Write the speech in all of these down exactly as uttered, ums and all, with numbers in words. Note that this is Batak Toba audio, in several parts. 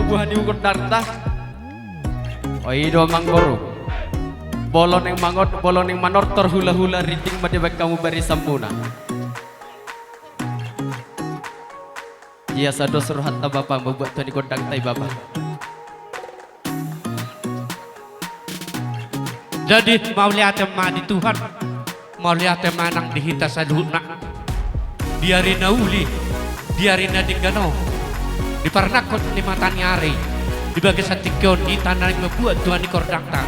Buha ni gondangta. O, i do amang boru. Molo naeng mangot, molo naeng manortor hula-hula, rinting ma dibaen hamu barisanmuna. Ia, asa dos rohanta Bapa mambuat tua ni gondangta i, Bapa. Jadi, mauliate ma di Tuhan, mauliate ma nang di hita saluhutna. Di ari na uli, di ari na denggan on, di parnangkok ni mata ni ari, di bagasan tingki on hita naeng mambuat tua ni gondangta,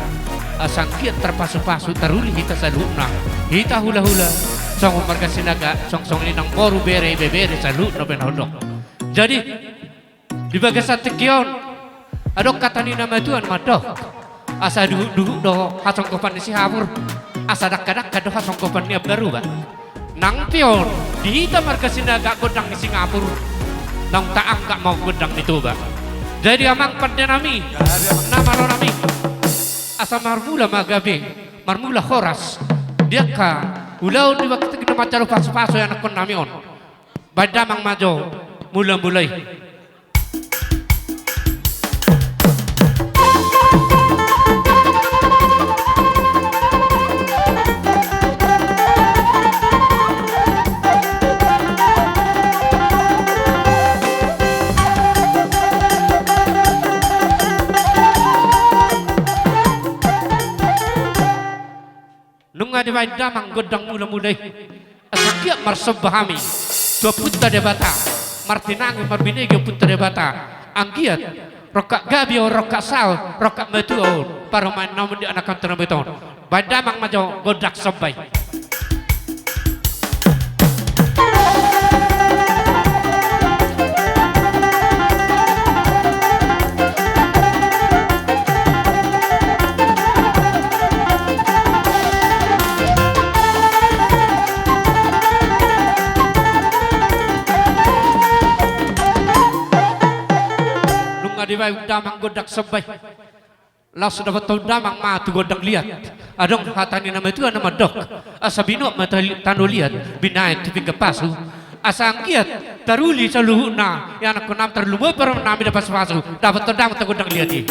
asa anggiat tarpasu-pasu, taruli hita saluhutna, hita hula-hula, songon marga Sinaga, songon i nang boru, bere, ibebere saluhutna pe na hudok. Jadi, di bagasan tingki on, adong hata ni na matua na mandok: Asa duhut-duhut do hasonggopan ni Sihapur, asa dangka-dangka do hasonggopan ni Ambaruba. Nang pe on, di hita marga Sinaga gondang ni Singapur, naung taanggap ma gondang ni Toba. Jadi amang pandenami, na malo nami, asa marmula ma gabe, marmula horas di angka ulaon, di bagasan tingki na manjalo pasu-pasu ianakkonnami on. Baen damang ma jo mula-mula i. Nunga dibaen damang gondang mula-mula i, asa anggiat marsomba hami tu Ompunta Debata, martinangi marbinege Ompunta Debata, anggiat rongkap gabe on, rongkap saut, rongkap matua on parumaennami di anakkon tano Batak on. Baen damang ma jo gondang somba i. Nunga dibaen damang gondang somba i, laos dapothon damang ma tu gondang liat. Adong hata ni na matua na mandok: Asa binuat ma tali-, tano liat, binaen tu pinggan pasu. Asa anggiat taruli saluhutna ianakkonnami, tarlumobi parumaennami, pasu-pasu. Dapothon damang tu gondang liat i.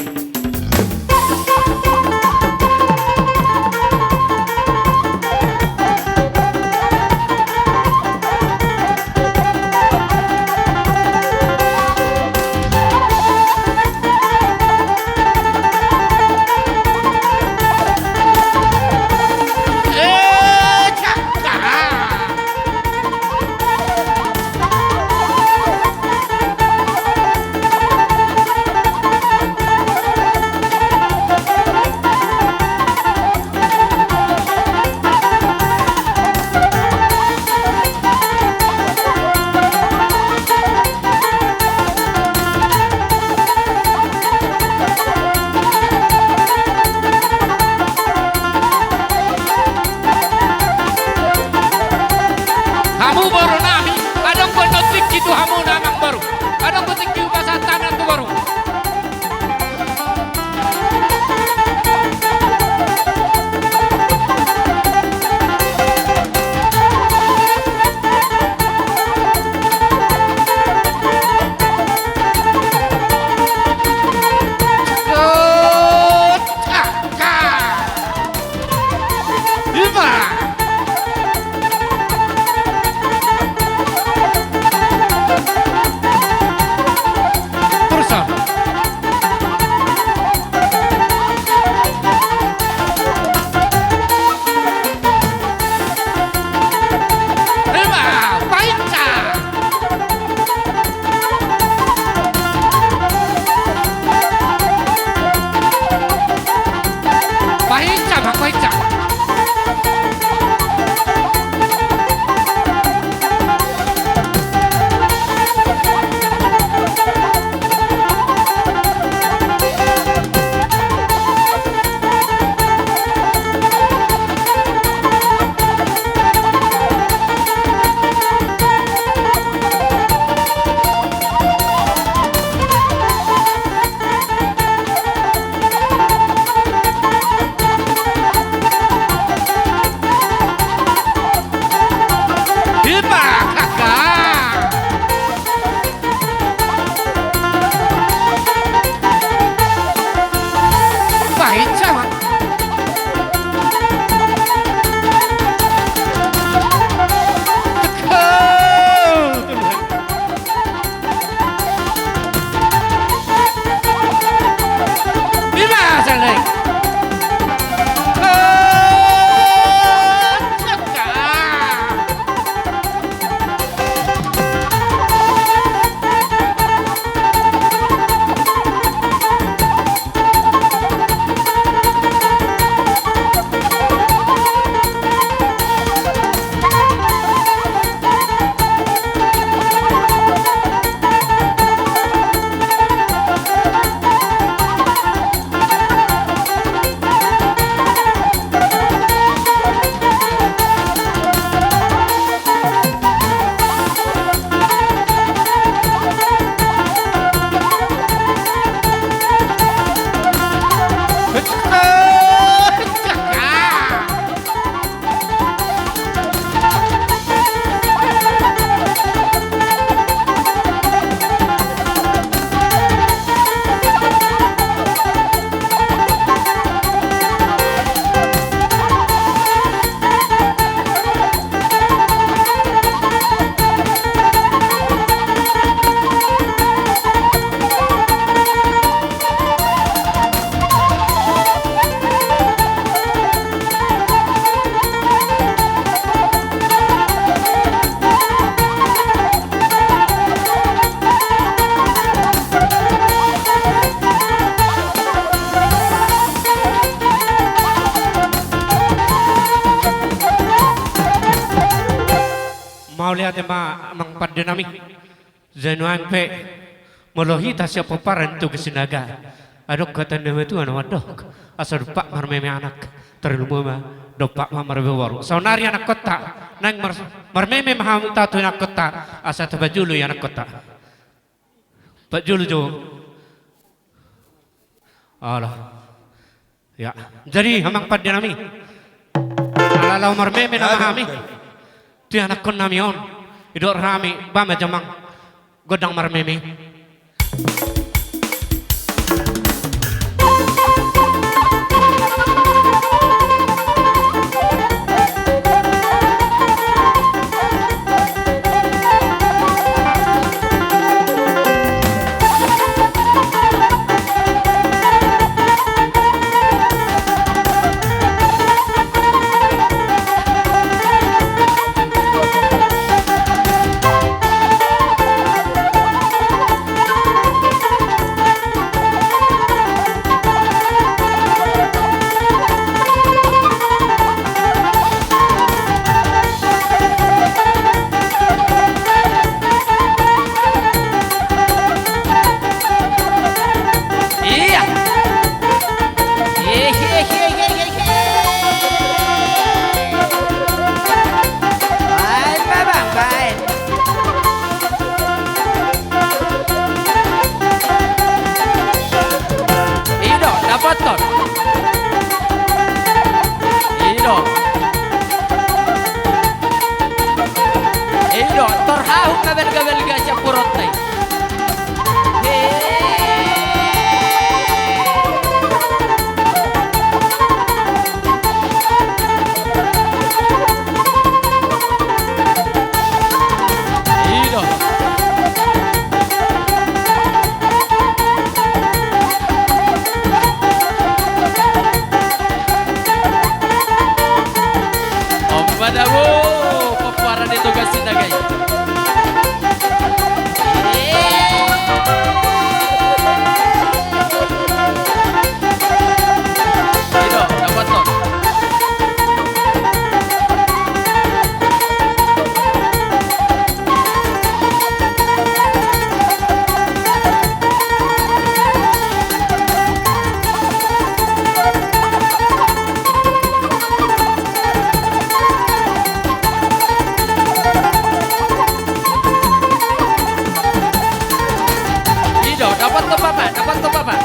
Mauliate ma amang pande nami. Jadi nuaeng pe molo hita sian pomparan Toga Sinaga, adong hata ni natuatua na mandok: Asa dompak marmeme anak, tarlumobi ma dompak ma marmeme boru. Saonari anakkonta, naeng mar-, marmeme ma hamu tu anakkonta, asa taparjolo i anakkonta. Parjolo jo. Alah. Ya, jadi amang pande nami, ala laho marmeme nama hami tu anakkon nami on, didok hami: Ba ma jo amang gondang marmeme. Iya. Hehehe. Baen, baen, baen. I do, dapothon. I do. I do, tor hahum na balga-balga sian puranta i. Ombada wo, pomparan ni Toga Sinaga i. I do, dapothon. I do, dapothon bapak, dapothon bapak.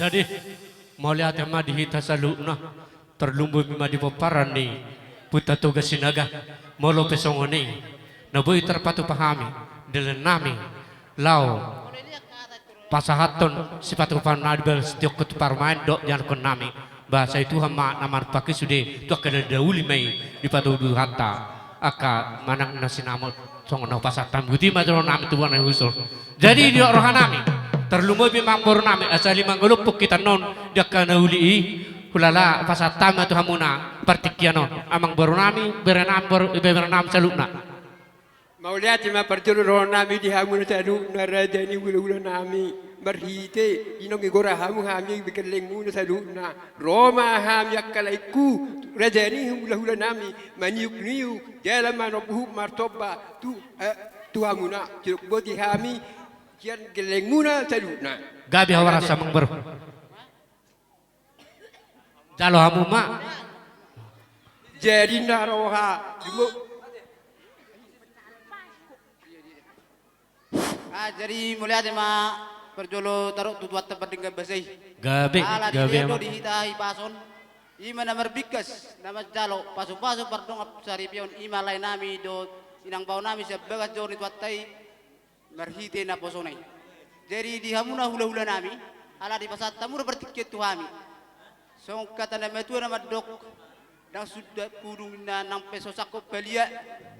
Jadi, mauliate ma di hita saluhutna, tarlumobi ma di pomparan ni Punta Toga Sinaga, molo pe songon i na boi tarpatupa hami dalan nami laho pasahathon sipatupaon nami bagas di angka parumaen dohot di anakkon nami. Ba sai Tuhan ma na manungkun sude tu angka na dalan na uli ma i di patuduhonta angka manang na sinamot. Songon na hupasahat hami, botima ma jolo nami tu bona ni huso. Jadi di roha nami, tarlumobi amangboru nami, asa lima ngolopon hita non di angka na uli i, hulala pasahat hami ma tu hamuna partingkian on, amangboru nami, bere nami, boru, bere nami saluhutna. Mauliate ma parjolo roha nami di hamuna saluhutna, raja ni hulahula nami, marhite inong i gora hamu hami gellengmuna saluhutna. Ro ma hami angka laengku, raja ni hulahula nami, maniukniuk jala manombohuk martomba tu, eh, tu hamuna, sidok boti hami sian gellengmuna saluhutna. Gabe horas amangboru. Jalo hamu ma. Jadi na roha. Ah, jadi mauliate ma parjolo taruhon tu Tuhanta pardenggan basa i. Gabe, ala gabe di dia ma. Do di hita hipas on, i ma na marbingkas na manjalo pasupasu pardongan saripeon, i ma lae nami dohot inang bao nami sian bagas joro ni Tuhanta i. Marhite naposona i. Jadi di hamuna hulahula nami, ala dipasahat hamu do partingkian tu hami. Songon hata ni natuatua na mandok, ndang suda pudung na nang pe so sangkot palia.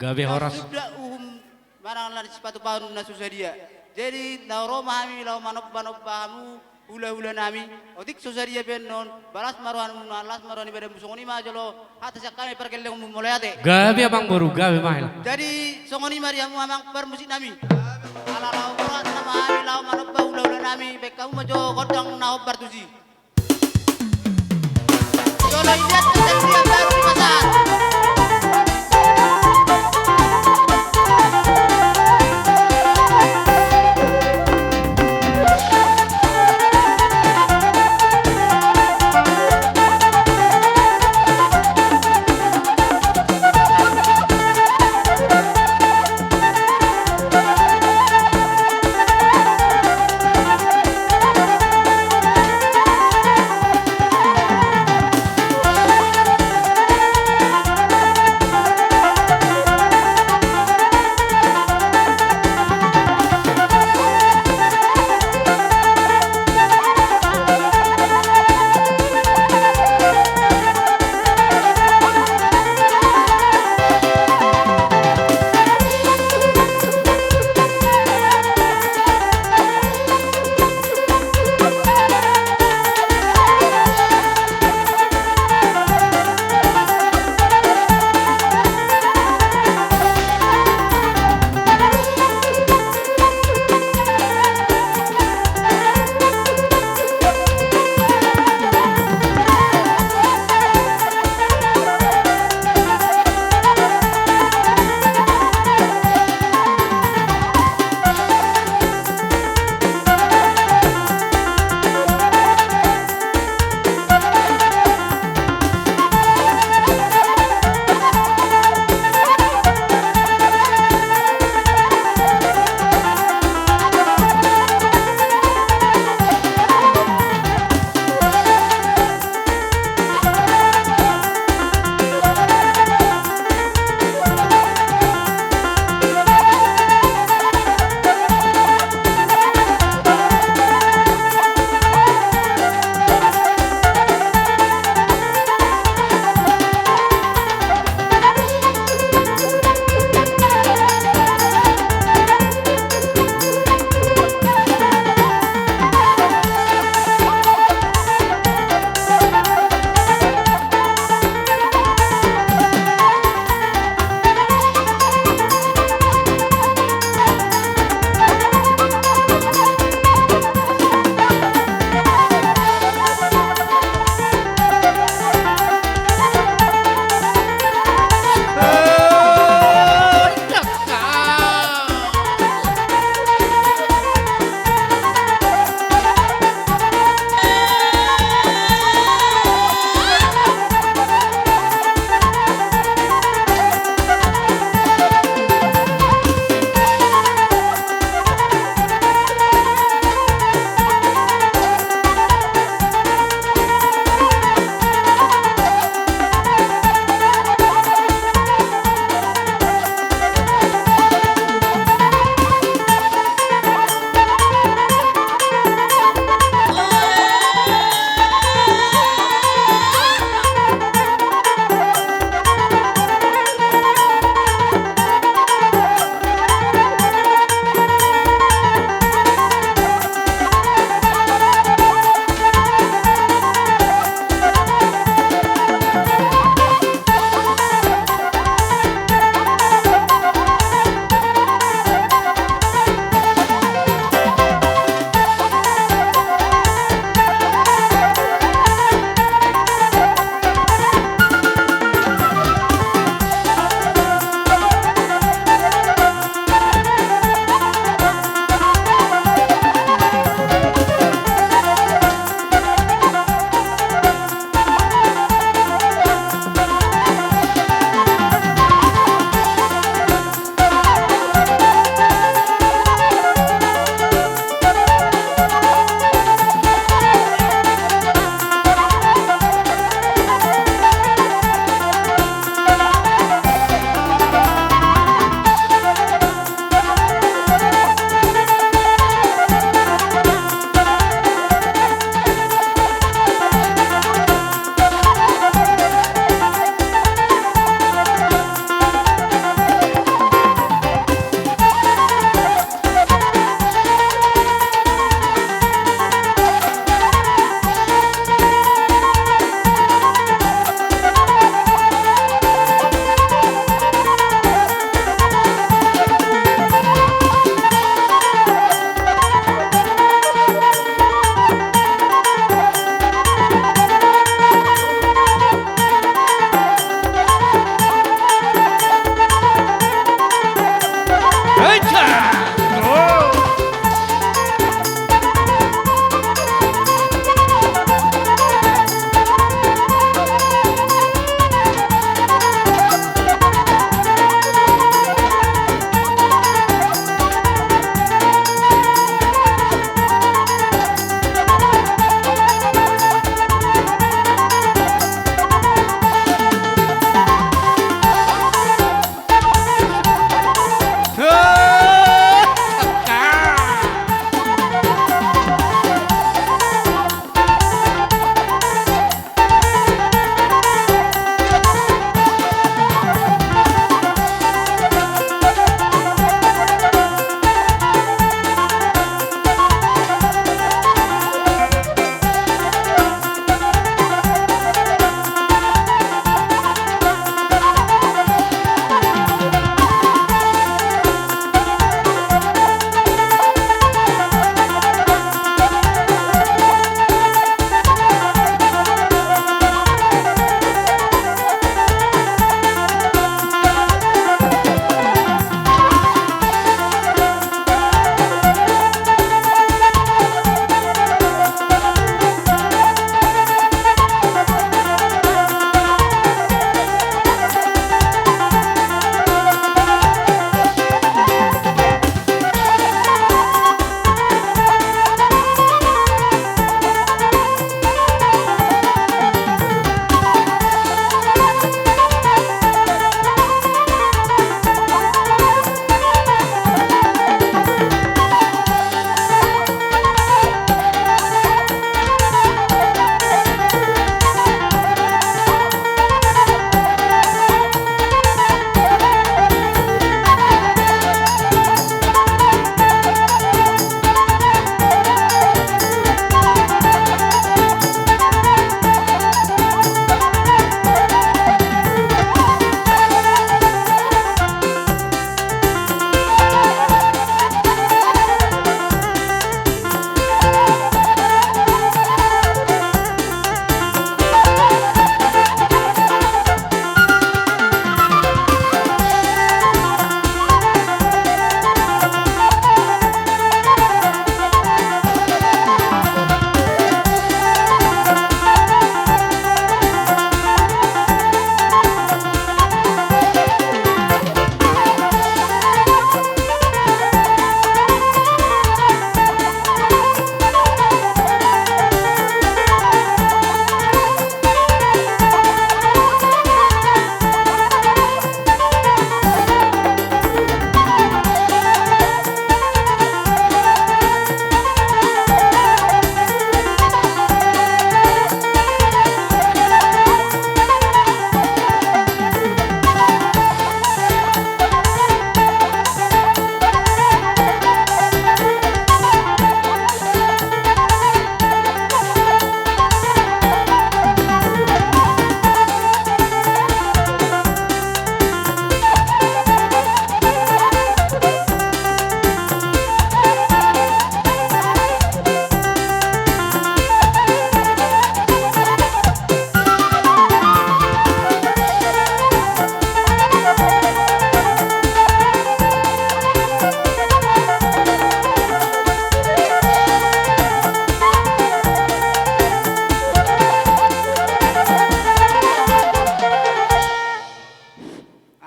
Gabe horas. Ndang suda uhum manang na sipatupaon na so sadia. Jadi na ro ma hami laho manombanomba hamu hulahula nami. Otik so sadia pe annon, las ma rohamuna, las ma roha ni badanmu, songon i ma jolo hata sian hami pargellengonmu, mauliate. Gabe amangboru, gabe ma hela. Jadi songon i ma di hamu amang parmusik nami. Ala laho borhat nama hami laho manomba hulahula nami, baen hamu ma jo gondang na hombar tusi. Jolo iliat tu tendian baru dipasahat.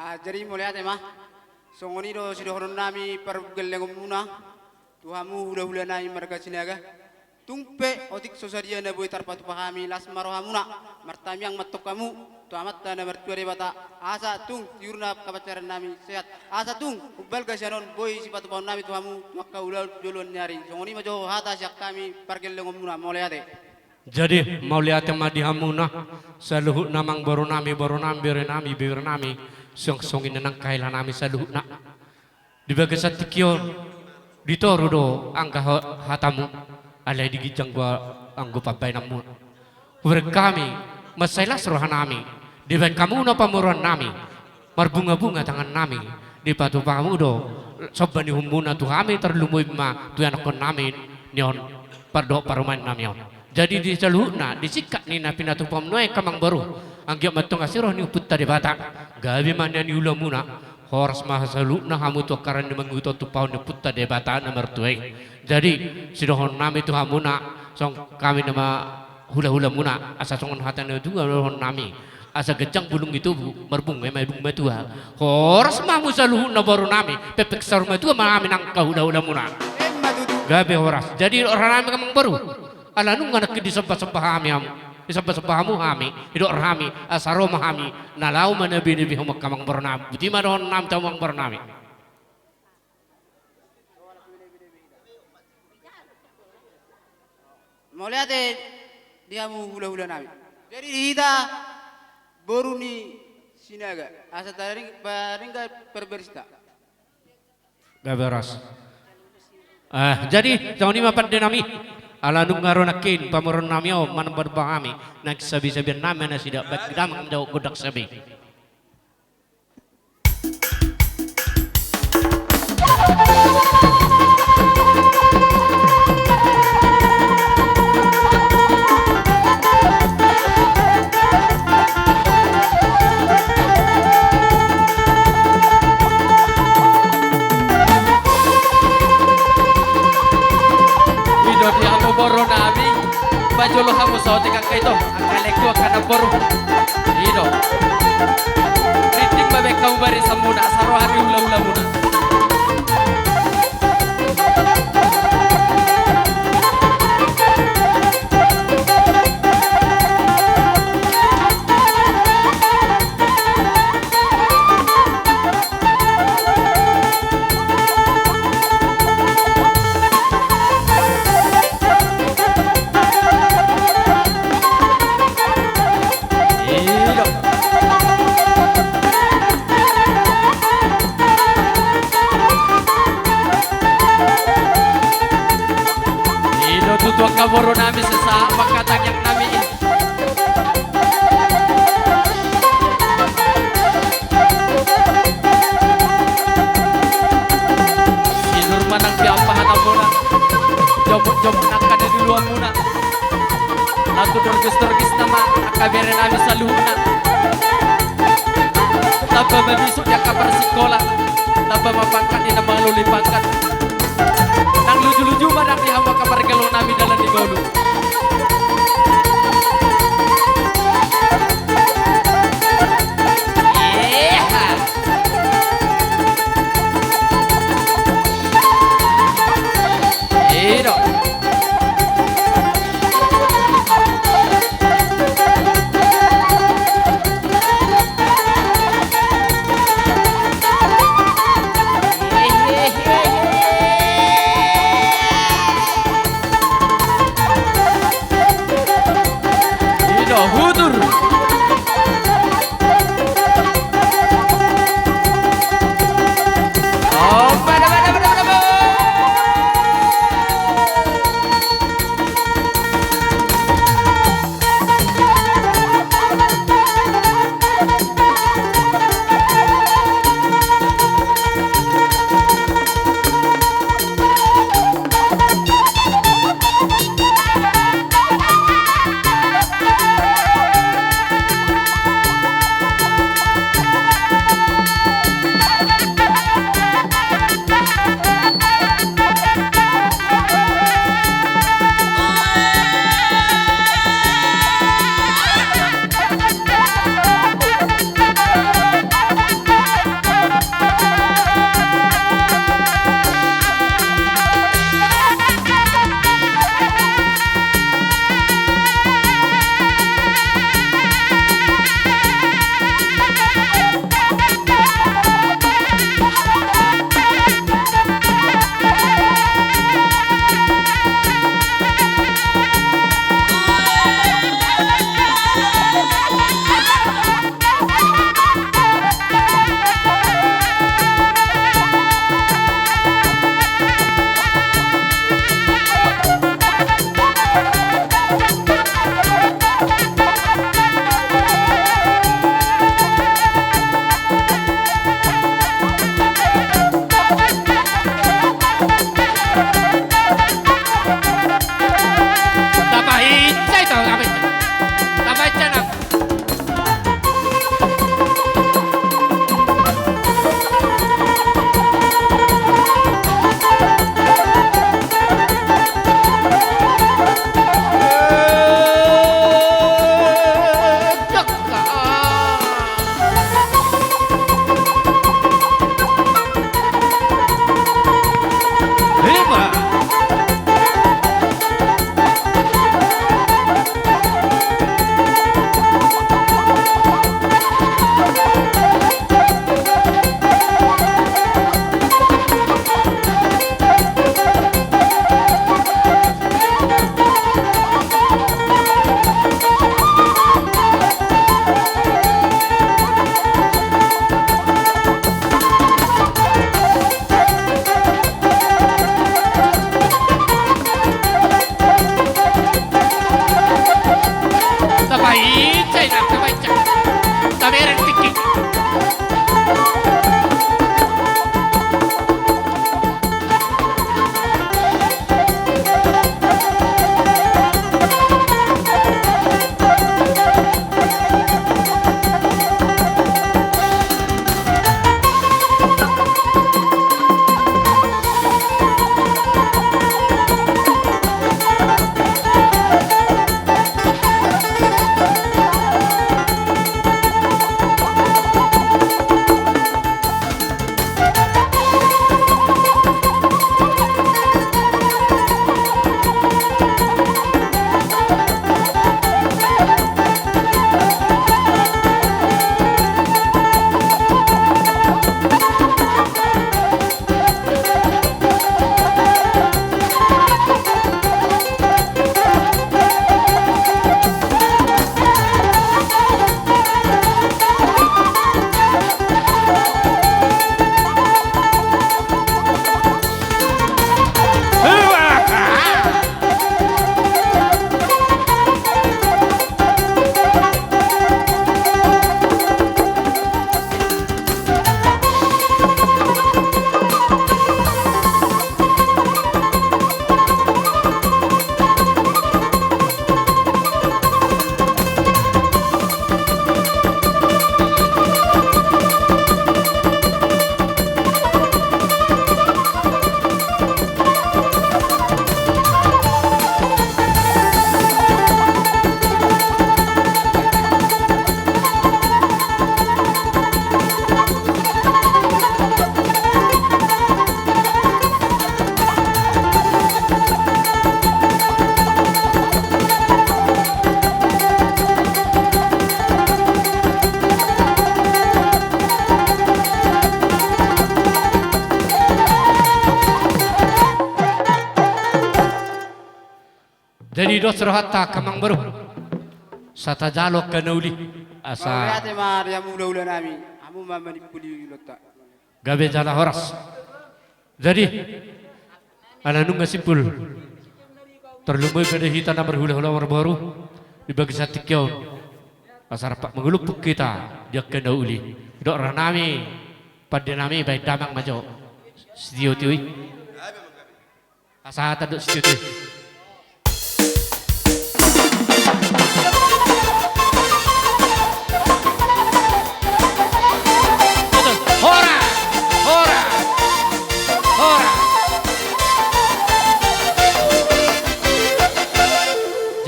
Ah, jadi mauliate ma. Songon i do sidohononnami pargellengonmuna tu hamu hulahulanami marga Sinaga. Tung pe otik so sadia na boi tarpatupa hami, las ma rohamuna. Martamiang ma antong hamu tu Amanta na martua Debata, asa tung tiur na pansamotan nami sehat, asa tung umbalga sian on boi sipatupaonnami tu hamu tu angka ulaon joloan ni ari. Songon i ma jo hata sian hami pargellengonmuna. Mauliate. Jadi mauliate ma di hamuna saluhutna, amangborunami, borunami, berenami, berenami, songon i nang kahelanami saluhutna. Di bagasan tingki on ditoru do angka ha-, hatamu, alai di ginjang do anggo pambahenanmuna. Hubereng hami mansai las rohanami dibahen hamuna pamoruonnami, marbungabunga tangannami dipatupa hamu do somba ni uhumuna tu hami, tarlumobi ma tu ianakkonnami on dohot parumaennami on. Jadi di saluhutna, di singkat ni na pinatupamu nuaeng, amangboru, anggiat ma antong asi roha ni Ompunta Debata, gabe ma nian ulaonmuna, horas ma saluhutna hamu tu angka ari na mangihut on tumpahon ni Ompunta Debata na martua i. Jadi sidohononnami tu hamuna, songon hami nama hulahulamuna, asa songon hata ni natuatua dohononnami: Asa ganjang bulung ni tubu, marbunga ma i bulung matua. Horas ma hamu saluhutna borunami, pepeng saur matua ma hami nang angka hulahulamuna. Emma tutu. Gabe horas. Jadi didok rohanami, amangboru, ala nunga nangkin disombasomba hami hamu, disombasomba hamu hami, didok rohami asa ro ma hami na laho manabenabe hamu, amangborunami. Boti ma dohononnami tu hamu, amangborunami. Mauliate di hamu hulahulanami. Jadi di hita boru ni Sinaga, asa taring-, taringga parbarista. Gabe horas. Ah, jadi songon i ma pandenami, ala nunga ro nangkin pamoruonnami on manombanomba hami, nang sabesabeannami nasida, baik damang dohot gondang sabe. I do di hamu borunami, pajolo hamu saotik angka ito, angka lengku, angka namboru. I do. Rintik ma bahen hamu barisamuna, asa ro hami hulahulamuna. I do tutu angka borunami, sesa mangkatangiang nami i. Sinur manang piampahan muna, jomuk-jomuk nangka di duluan muna. Laku dorgis-dorgis nama angka bere nami saluhutna. Tamba mamisuk di angka parsikola, tamba ma pangkat di na mangalului pangkat. Nang luju-luju ma nang di hamu angka pargellengon nami dalan di ngolu. Eha. Edo. Jadi dos rohanta angka amang boru. Sai tajalo angka na uli. Asa. Mauliate ma di hamu hulahula nami. Hamu ma manimpuli ulaonta. Gabe jala horas. Jadi ala nunga simpul, tarlumobi pe di hita na marhulahula marboru di bagasan tingki on. Asa rap mangulupuk hita di angka na uli. Dok roha nami, pande nami, baen damang ma jo sitiotio i. Asa tandok sitiotio i. Horas! Horas! Horas!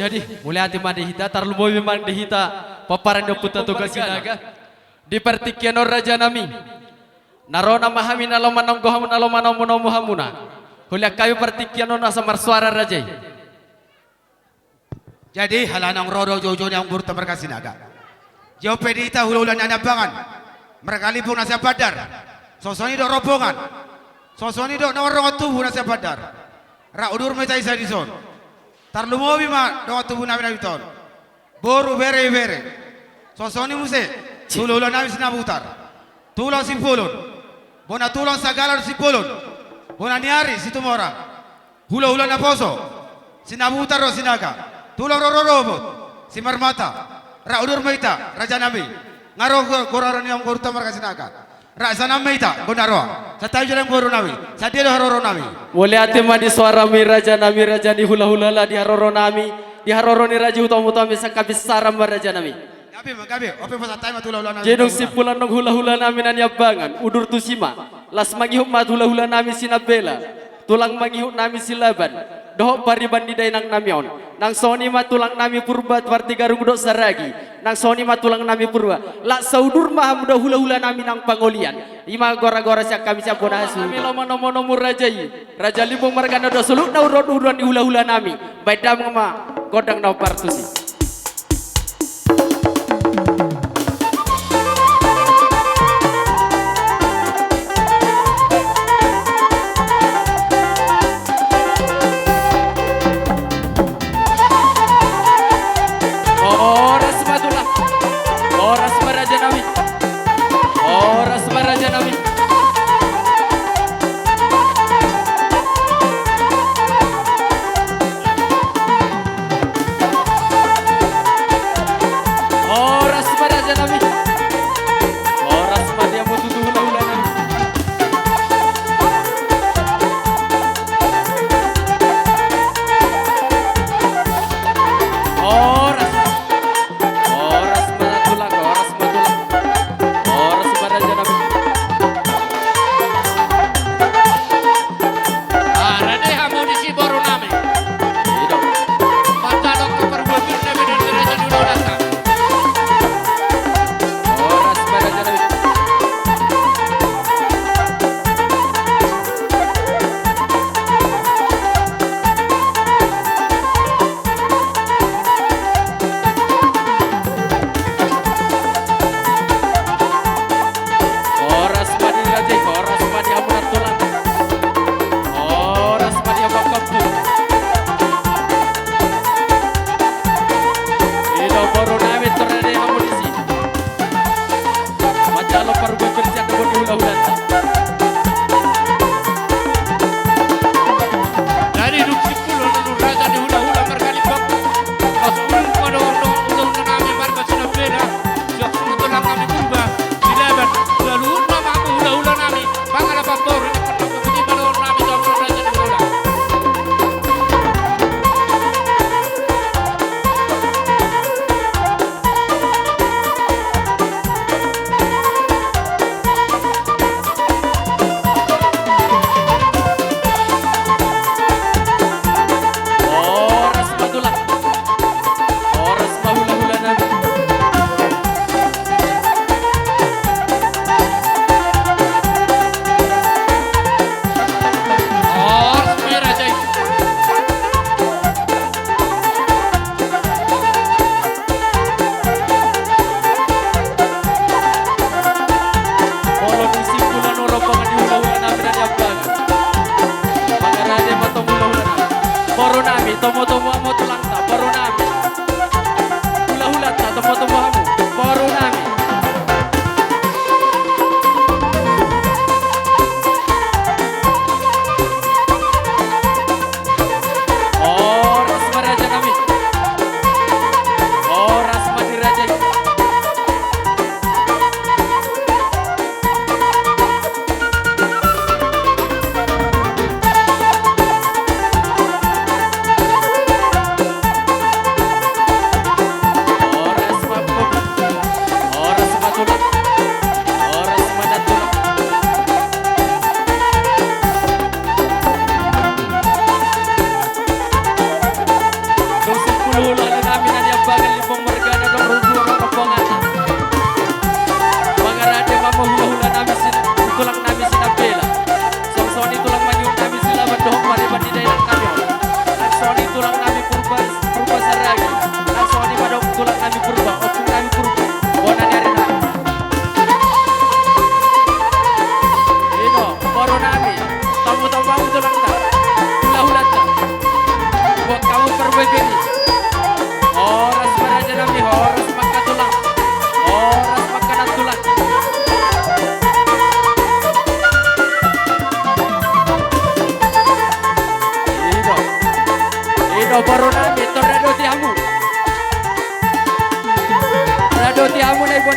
Jadi mauliate ma di hita, tarlumobi ma di hita pomparan ni Ompunta Toga Sinaga. Di partingkian on raja nami, na ro nama hami na laho manonggo hamu, na laho manomunomu hamuna. Hulehon hami partingkian on asa marsuara raja i. Jadi ala naung ro do joujou ni amang boruta marga Sinaga. Jolo pe di hita hulahula ni Aniambangan, marga Limbong na sian Bandar. Songon i do rombongan. Songon i do na mardongan tubu na sian Bandar. Rap udur ma hita dison. Tarlumobi ma dongan tubu nami na di hita on. Boru, bere, ibebere. Songon i muse hulahula nami Sinabutar. Tulang Simbolon. Bona tulang Sagala dohot Simbolon. Bona ni ari Situmorang. Hulahula naposo Sinabutar dohot Sinaga. Tulang rorobot Simarmata. Rap udur ma hita raja nami. Nga ro go-, goraran ni amang boruta marga Sinaga. Rap sahat ma hita gondang roha. Santabi jo amang boru nami. Sadia do haroro nami. Mauliate ma di suaramu i raja nami, raja ni hulahula, di haroro nami, di haroro ni raja i, hutahuta ma sian habinsaran ma raja nami. Gabe ma, gabe. Ope ma, santabi ma tu hulahula nami. Jadi dung simpul annon hulahula nami na Aniambangan, udur tusi ma. Las mangihut ma tu hulahula nami Sinambela. Tulang mangihut nami Silaban, dohot pariban ni dainang nami on. Nang songon i ma tulang nami Purba, Partigarung dohot Saragi. Nang songon i ma tulang nami Purba. Las saudur ma hamu do hulahula nami nang pangolian. I ma goragora sian hami sian bona hasuhuton. Nami laho manomunomu raja i. Raja Limbong margana do saluhutna uruan-uruan ni hulahula nami. Baen damang ma gondang na hombar tusi. Horas ma tulang. Horas ma raja nami. Horas ma raja nami. Horas ma raja nami. Horas ma di hamu tutu hulahula nami. Horas. Horas ma tulang, horas ma tulang. Horas ma raja nami. Aha do hamu disi boru nami. Ido. Mantap do parbuatan nami dan raja di hulahulanta. Horas ma raja nami. Horas ma di raja i, horas ma di hamu na tulang. Horas ma di hamu angka ompu. Ido boru nami, torang di hamu disi. Manjalo parbuatan sian dohot ni hulahulanta. Jadi dung simpul annon raja ni hulahula marga Limbong. Las udur ma dongan-dongan hulahula nami marga Sinambela. Sian suhut tulang nami Purba, Silaban. Saluhutna ma hamu hulahula nami. Pangalapan boru ni pernah pemudi ma dongan nami tu hamu raja ni hulahula.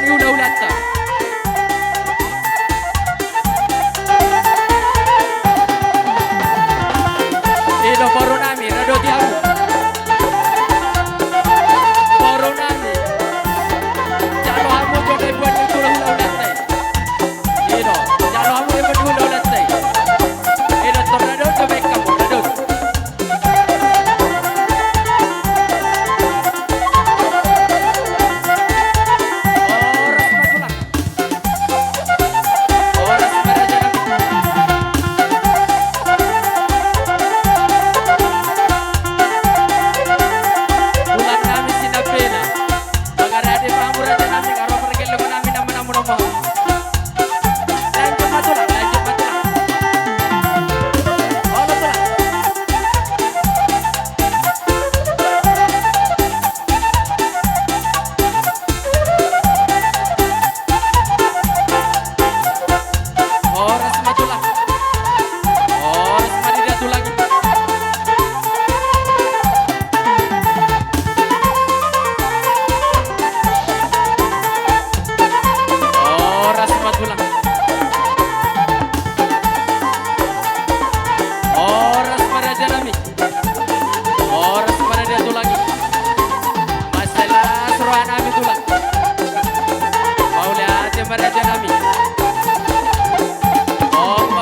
ni hulahulanta. I do boru nami, radoti hamu. Boru nami. Jalo hamu jo na ibuan ni hulahulanta i. I do, jalo hamu na ibuan ni hulahulanta i. I do, tor radot do baen hamu, radot. Horas ma tulang. Horas ma raja nami. Tulang nami Sinambela. Mangarade ma hamu raja nami, nga ro pargellengon nami nama namu nama. Lanjut ma tulang, lanjut ma tulang. Olo tulang. Horas ma tulang. Horas ma di dia tulang. Horas ma tulang. Horas ma raja nami. Horas ma raja tulang i. Mansai las roha nami tulang. Mauliate ma raja nami. Ompa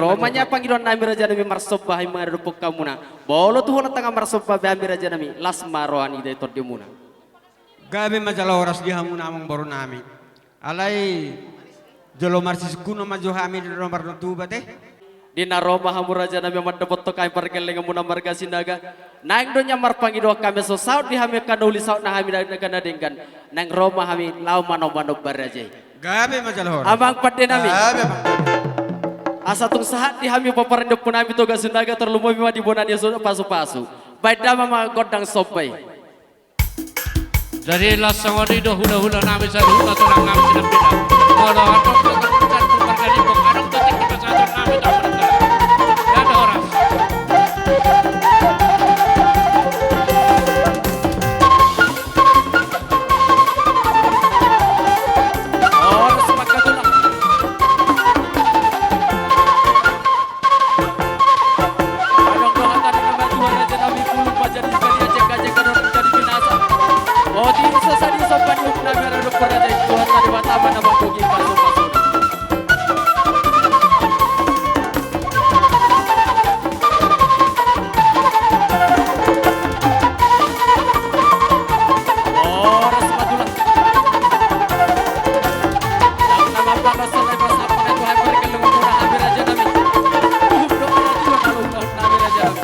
Ro ma nian pangidoan nami raja nami, marsomba hami mangadophon hamuna. Molo tu holan tanga marsomba be hami raja nami, las ma roha ni tondimuna. Gabe ma jala horas di hamuna amang boru nami. Alai jolo marsisungkunon ma jo hami di na martua te. Di na ro ma hamu raja nami mandapothon hami pargellenganmuna marga Sinaga. Naeng do nian marpangidoan hami, so saut di hami angka na uli, saut ma hami angka na denggan. Naeng ro ma hami laho manomba-nomba raja i. Gabe ma jala horas. Amang pande nami. Gabe ma. Asa tung sahat di hami paparandeon nami Toga Sinaga, tarlumobi ma di bona ni pasu-pasu. Baen damang ma gondang somba i. Jadi laos songon i do hula-hula nami saluhutna, tulang nami Sinambela. Molo adong do keluarga ni bok, adong do tingki pasahaton nami tu amanta. Gabe horas. Horas ma angka tulang. Adong do hata ni na matua raja nami, bulung ma jadi badia, jengga-jengga dohot jadi binasa. Otik so sadi somba ni uhum nami, adong do raja i, Tuhan tadi watama na manggohi pasu-pasu. Horas ma tulang. Dang na mambagas sonai, pasahathon nami tu hami pargellenganmuna hami raja nami. Uhum do hata ni na matua hami raja nami.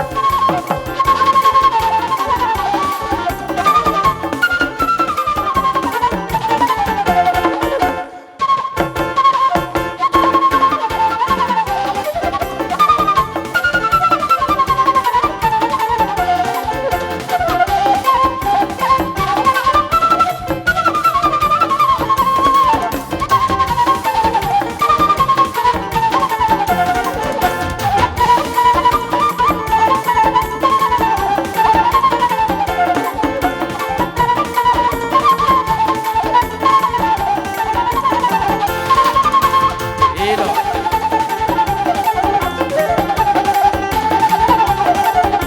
I do.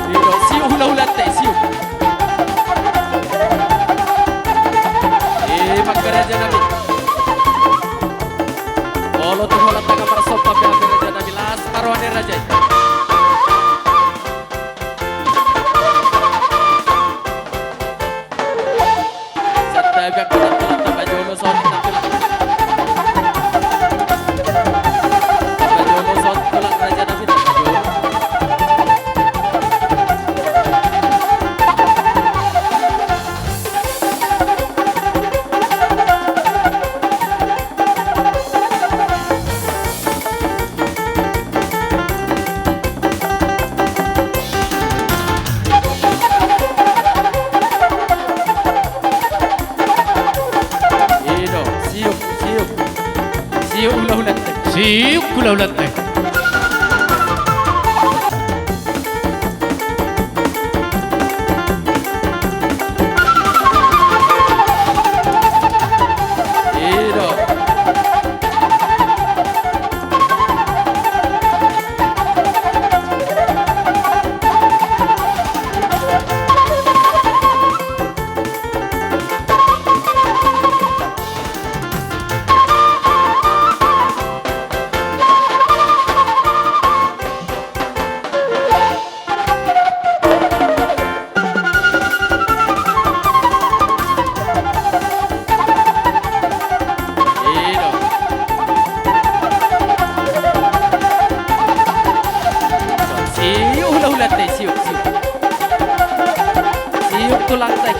I do, siuk hula-hulanta i, siuk. I ma angka raja nami. Molo tu holan tanga marsomba be hami raja nami, las ma roha ni raja i. Santabi angka tulang, tapajolo sotik tulang. Tapajolo sotik tulang raja nami, tapajolo. I do, siuk, siuk. Siuk hula-hulanta i. Siuk hula-hulanta i. I do. I do. Siuk hula-hulanta i, siuk, siuk. Siuk tulangta i.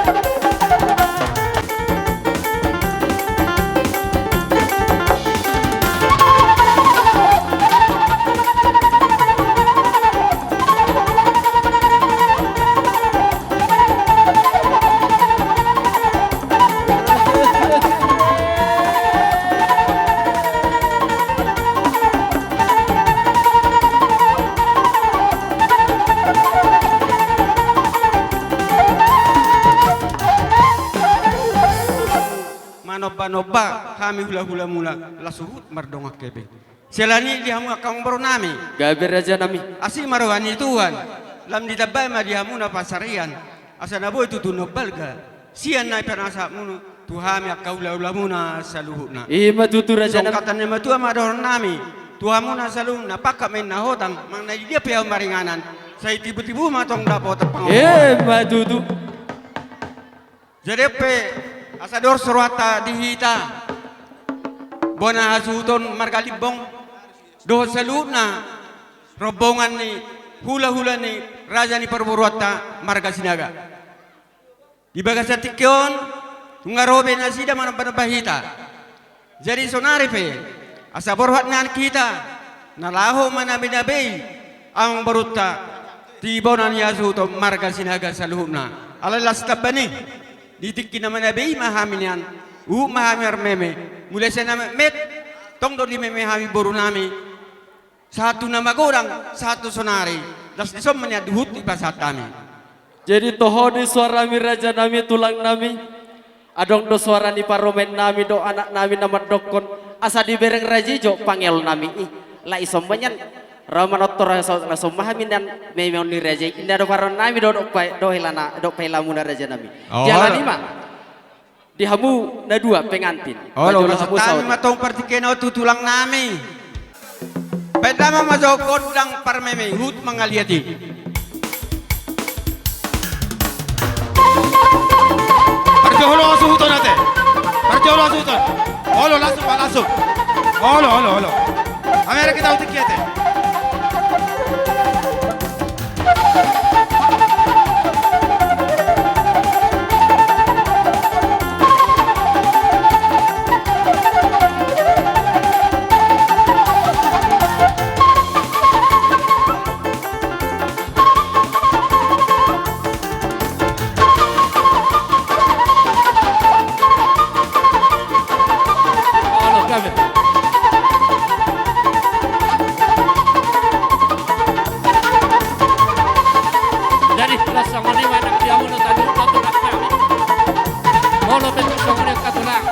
Manomba-nomba hami hula-hulamuna, las huhut mardongan hebe. Siala ni i di hamu angka amangboru nami. Gabe raja nami. Asi ma roha ni Tuhan. Lam ditambai ma di hamu na pansarian. Asa na boi tutu na umbalga sian na pinasahatmuna tu hami angka hula-hulamuna saluhutna. I ma tutu raja nami. Songkatan ni matua ma dohonon nami. tu hamuna saluhutna, pangkat ma inna hotang, manang na di dia pe hamu maringanan, sai tibu-tibu ma tong dapotan pangomoan. Emma tutu. Jadi pe, asa dihorhon rohanta di hita bona hasuhuton marga Limbong dohot saluhutna rombongan ni hula-hula ni raja ni parboruonta marga Sinaga. Di bagasan tingki on, nunga ro be nasida manomba-nomba hita. Jadi sonari pe, asa borhat nian hita na laho manabei-nabei amangborunta di bona ni hasuhuton marga Sinaga saluhutna. Alai las tamba ni, di tingki na manabei ma hami nian, huhut ma hami marmeme. Mulai sian na metmet, tong do dimeme hami borunami. Sahat tu na magodang, sahat tu sonari, las dison ma nian huhut dipasahat hami. Jadi toho do i soarami rajanami, tulangnami. Adong do soara ni parumaennami dohot anaknami na mandokkon, asa dibereng raja i jo pangeolnami i. Lai ison ma nian, ro manortor asa las on ma hami nian memeon ni raja i. Inna do parumaennami dohot, dohot pa-, dohot helana, dohot pahelamuna rajanami. Oh. Jala nima. Di hamu na dua pengantin. Olo, ulaon hamu saotik. Tangihon ma tong partingkian on tu tulangnami. Baen damang ma jo gondang parmeme, huhut mangaliat i. Parjolo hasuhuton ate. Parjolo hasuhuton. Olo, langsung ma, langsung. Olo, olo, olo. Amera kita utik kiate. Jadi, las songon i ma nang di hamu na saluhutna tulang nami. Molo pe songon i angka tulang.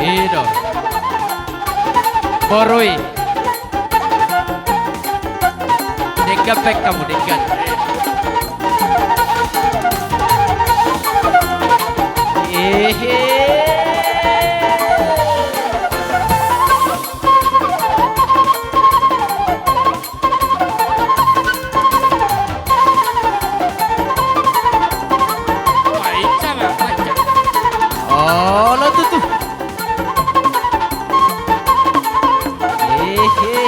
I do. Boru i. Denggan baen hamu, denggan. Ehe. Olo tutu. Ehe.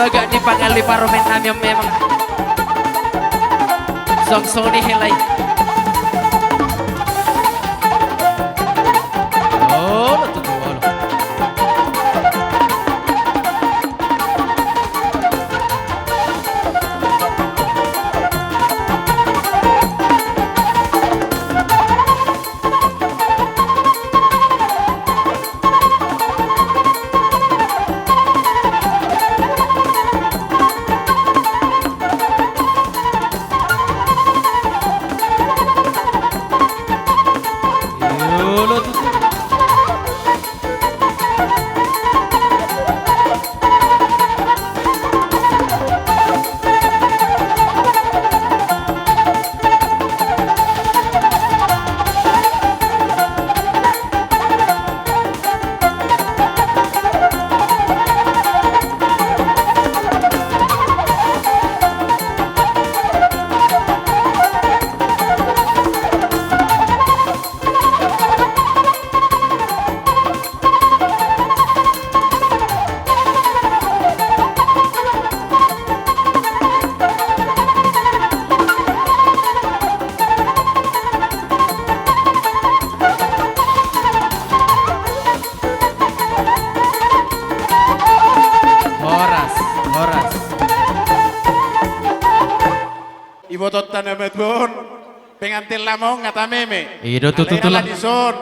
Agak dipangali parumaen nami on memang. Song soni helai. Olo tutu, olo. Horas, horas. Ibotonta na matua on, pengantin lama on nga tameme. I do tutu, tulang. Alai ala dison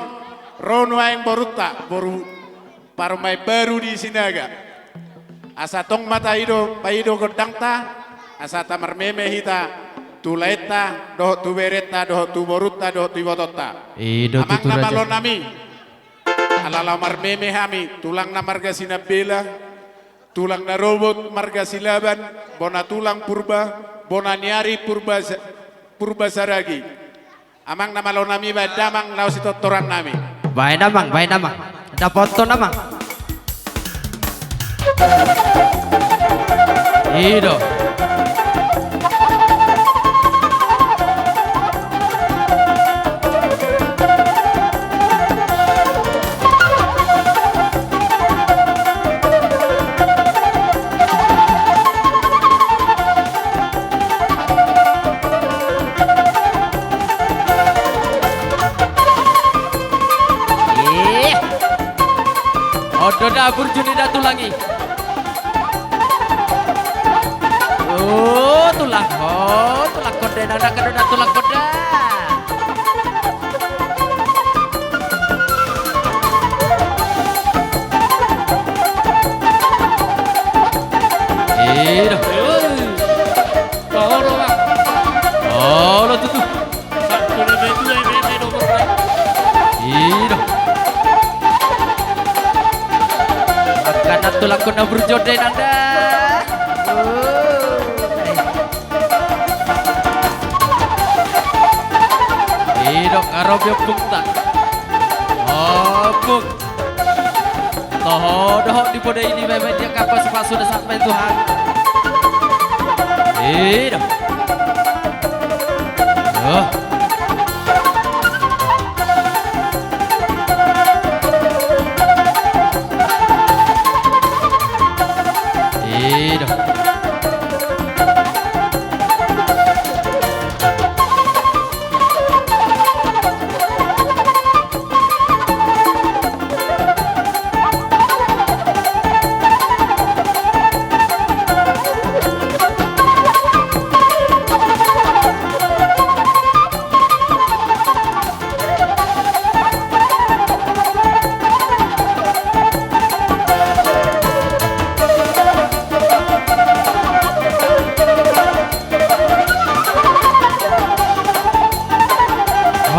ro nuaeng borunta, boru parumaen baru di Sinaga. Asa tong ma taido, paido gondangta, asa tamarmeme hita tu laenta dohot tu berenta dohot tu borunta dohot tu ibotonta. I do tutu, raja. Amang na malo nami, ala laho marmeme hami, tulangna marga Sinambela, tulang na robot marga Silaban, bona tulang Purba, bona ni ari Purba, Purba Saragi. Amang na malo nami, baen damang laho sitortoran nami. Baen amang, baen amang. Dapothon amang. I do. Eh. On do da burju ni da tulang i. Oh, tulang. Oh, tulang konde, nang da kado da tulang konde. Ida. Olo, Bang. Olo, tutu. Satu, dua, dua, dua, dua, dua, dua. Ida. Angka na tulang konde burju do nang da. Oh. Idok arobi ompungta. Ompung. Toho dohot di poda i, baen ma i angka pasupasu na sahat ma i Tuhan. Idok. Oh. Idok.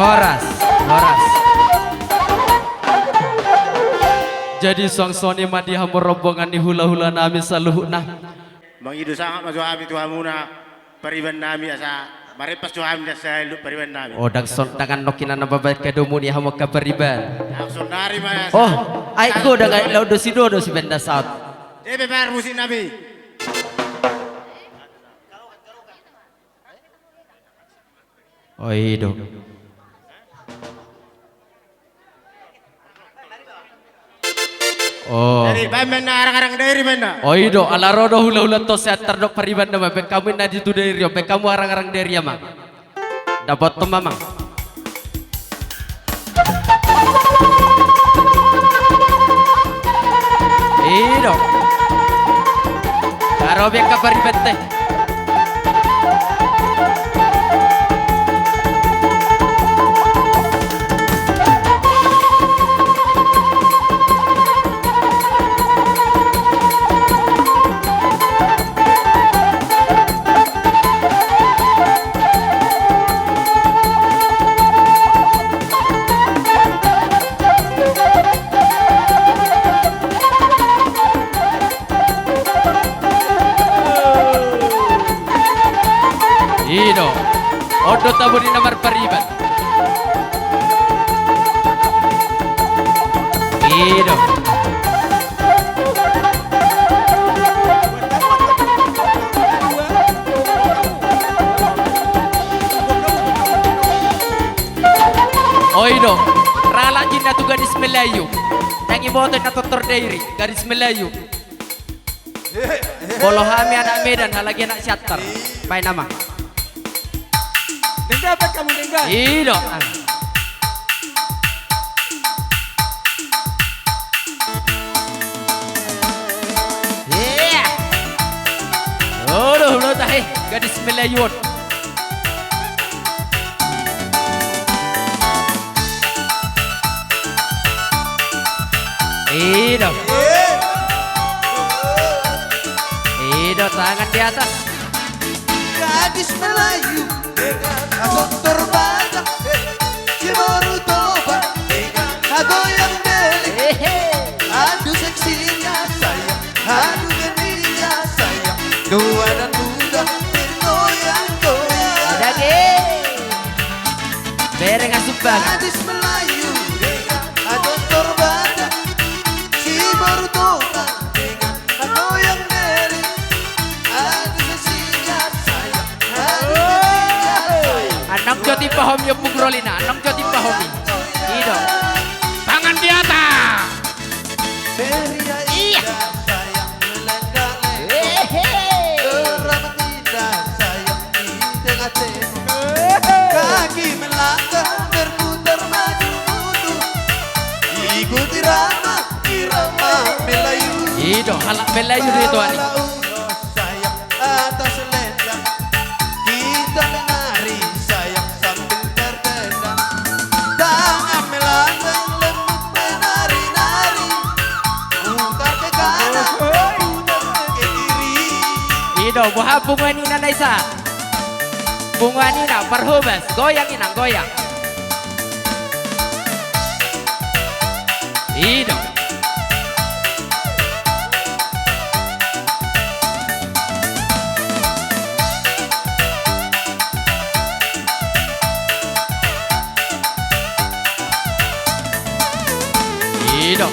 Horas, horas. Jadi suang songon i ma di hamu rombongan ni hulahula nami saluhutna. Mangido sangap ma jo hami tu hamuna pariban nami asa marempas jo hami na sael dohot pariban nami. O, ndang son-, ndang annon hinan na mambahen hadomu ni hamu angka pariban. Ndang sonari ma. O, ai ko ndang ai laho do sidua do si benda saut. Ebe bar musik nami. O, i do. Oh. Jadi baen ma na arang-arang Dairi, baen na. Oh, i do, ala ro do hula-hula on, Siantar dohot Pariban nama, baen hamu na di tu Dairi on, baen hamu arang-arang Dairi, amang. Dapothon ma, amang. I do. Aro baen hamu Pariban te. I do. On do tabo ni na marpariban. I do. Oi do. Ra halak jinna tu gadis Melayu. Ndang diboto na tortor Dairi, gadis Melayu. Molo hami anak Medan, halak i anak Siantar. Baen, amang. Denggan, baen hamu, denggan. I do. Iya. Aduh, lo tahe, gadis Melayu on. I do. I do, tangan di atas. Gadis Melayu dengan motor banyak, si boru Toba dengan goyang deli. Hehe. Aduh seksinya sayang, aduh gelinya sayang, tua dan muda bergoyang-goyang. Ada ge. Bereng asup bang. Gadis Melayu dengan motor banyak, si boru Toba dengan goyang deli. Aduh seksinya sayang, aduh gelinya sayang. Anang jo tipa homi, Ompung Rolina, anang jo tipa homi. I do. Tangan di atas. Pria indah sayang melenggang-lenggang. Hehe. Keramat indah sayang di tengah tembok. Hehe. Kaki melangkah berputar maju mundur. Ikuti irama, irama Melayu. I do, halak Melayu do i tuan i. Kepala ulos sayang atas selendang. Kita menari sayang sambil berdendang. Tangan melambang lembut menari-nari. Putar ke kanan, putar ke kiri. I do, boha punguan ina na i sa. Punguan ina, parhobas, goyang inang, goyang. I do. I do.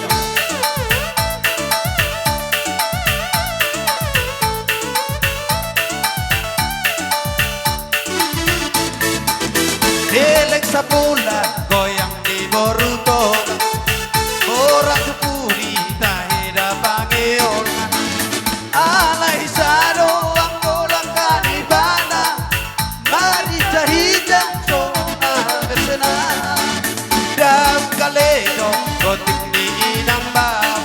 Elek sapulan goyang di boru Toba. Borat tu pudi tahe da pangeolna. Alai sada do anggo langka ni bana. Marija-rija songon na bersena. Daun kaledo gonting ni inang bao.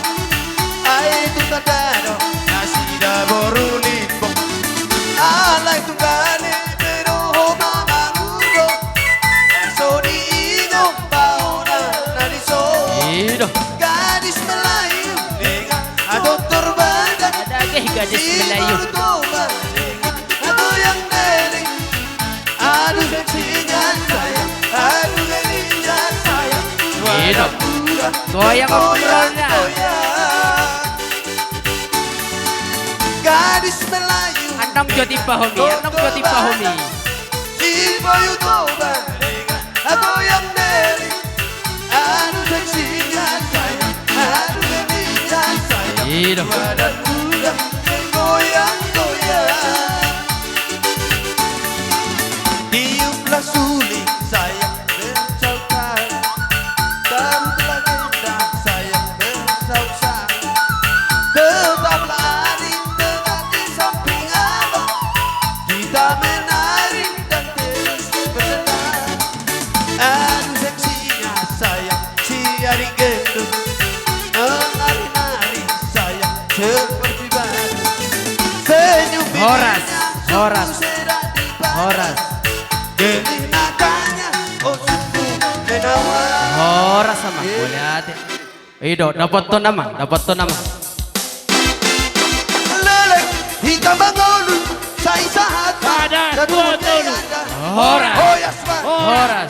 Ai tu tanda do nasida boru Limbong. Alai tu gale pe do ho mamangurgo. So diingot baonan na dison. I do. Gadis Melayu dengan motor banyak. Ada ge gadis Melayu. Si boru Toba dengan goyang deli. Aduh seksinya sayang, aduh gelinya sayang. I do. Goyang, goyang, goyang. Gadis Melayu. Anang jo tipa homi, anang jo tipa homi. Si boru Toba dengan goyang deli. Aduh seksinya sayang, aduh gelinya sayang. I do. Tua dan muda bergoyang-goyang. Tiuplah suling sayang bersaut tangan. Taruhlah gendang sayang bersaut tangan. Menari-nari sayang seperti batu. Senyum bibirnya. Horas, horas, seperti batu. Horas. Geleng nadanya, oh sungguh menawan. Horas, Amang. Iya. Boleh ate. I do, dapothon, Amang, dapothon, Amang. Leleng hita mangolu, sai sahat ma. Sada, dua, tolu. Horas. Horas. Horas.